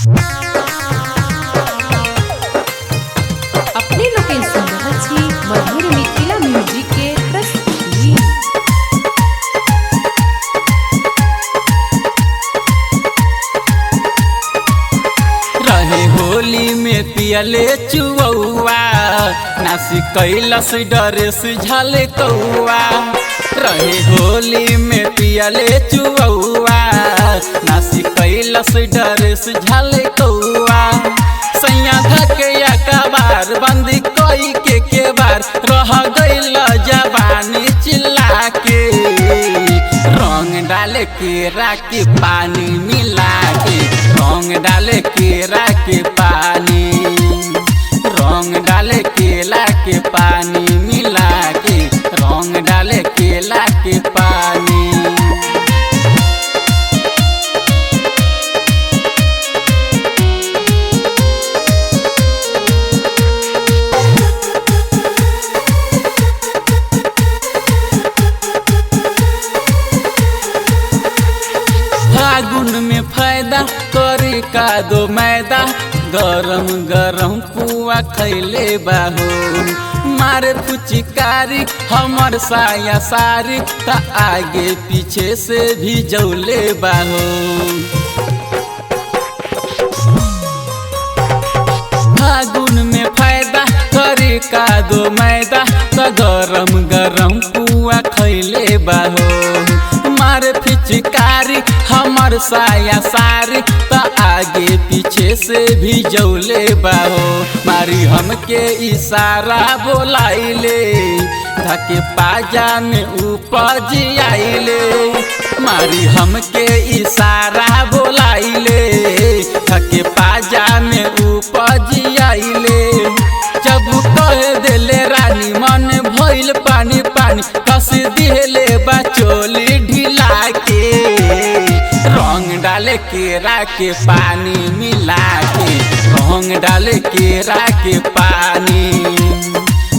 अपने लोकनि सुनि रहल छी मधुर मिथिला म्यूजिक के प्रस्तुति। रहे होली में पियले चुआ, नासी कैलस डरेस झले कौआ। रहे होली में पियले चुआ, नासी कैलस डरेस झले कौआ। सैया धके कबार बंदी कई के बार रह गइल जवानी चिल्ला के। रंग डाले केरा के पानी मिला के, रंग डाले केरा के पानी, रंग डाले केला के पानी मिला के, रंग डाले केला के पानी। फागुन में फायदा करे का दो मैदा, गरम गरम पुआ खैले बाहो। मारे फुचकारी हमर साया सारी, त आगे पीछे से भी जौले बाहो। फागुन में फायदा करे का दो मैदा, त गरम गरम पुआ खैले बाहो। मार फिचकारी हमर साया सारी, त आगे पीछे से भी जौले बाहो। मारी हमके इशारा बोलाइले, धके पाजा में ऊपर आइले। मारी हमके इशारा बोलाइले, धके पाजा में ऊपर आइले। जब कह देले रानी मन भइल पानी पानी, कस दिले बचोली ढिला के। रंग डाले केरा के पानी मिला के, रंग डाले केरा के पानी,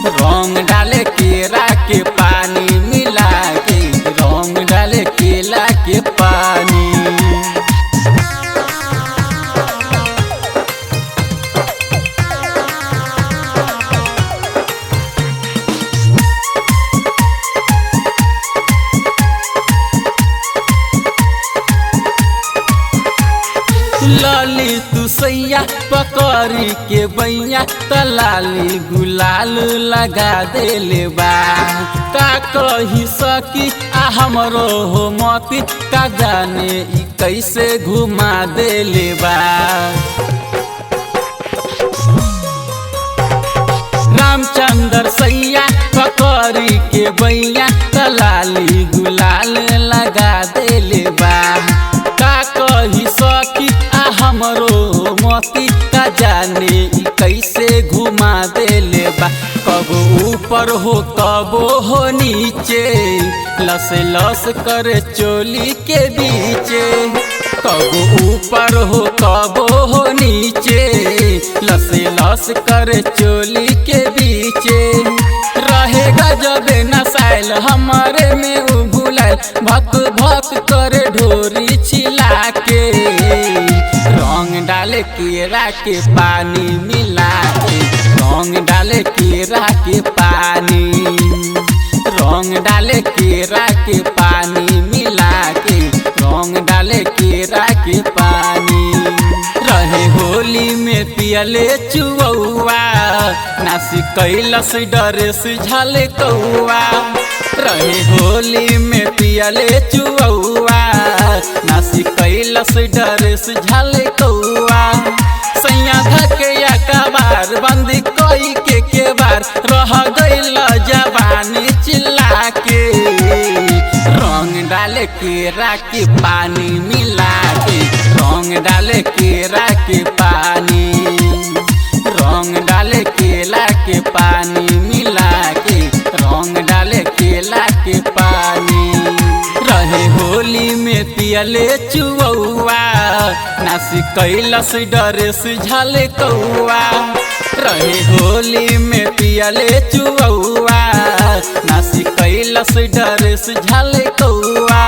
रंग डाले केरा के पानी मिला के, रंग डाले केला के पानी। लाली तू सैया पकड़ी के बैया, तलाली गुलाल लगा देले बा। का कही सकी आ हमरो हो मती, का जाने ई कैसे घुमा देले बा। रामचंद्र सैया पकड़ी के बैया, तलाली गुलाल लगा देले बा। का कही सकी आ हमरो मोती, का जाने ई कैसे घुमा देले बा। कबो ऊपर हो कबो हो नीचे, लस लस करे चोली के बीचे। कबो ऊपर हो कबो हो नीचे, लस लस करे चोली के बीचे। रहेगा जब नसाइल हमारे में उ भुलाइल, भक भक करे ढोरी छिला के। रंग डाले केरा के पानी मिला के, रंग डाले केरा के पानी, रंग डाले केरा के पानी मिला के, रंग डाले केरा के पानी। रहे होली में पियले चुआ, नासी कैलस डरेस झले कौआ। रहे होली में पियले चुआ, नासी कैलस डरेस झले कौआ। सैया धके कबार बंदी कई के बार रह गइल जवानी चिल्ला के। रंग डाले केरा के पानी मिला के, रंग डाले केरा के पानी, रंग डाले केला के पानी मिला के, रंग डाले केला के पानी। रहे होली में पियले चुआ, नासी कैलस डरेस झले कौआ। रहे होली में पियले चुआ, नासी कैलस डरेस झले कौआ।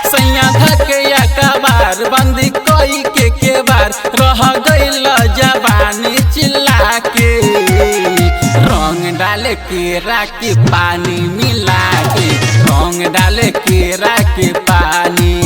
सैया धके कबार बंदी कई के बार रह डाले केरा के पानी मिला के, रंग डाले केरा के पानी।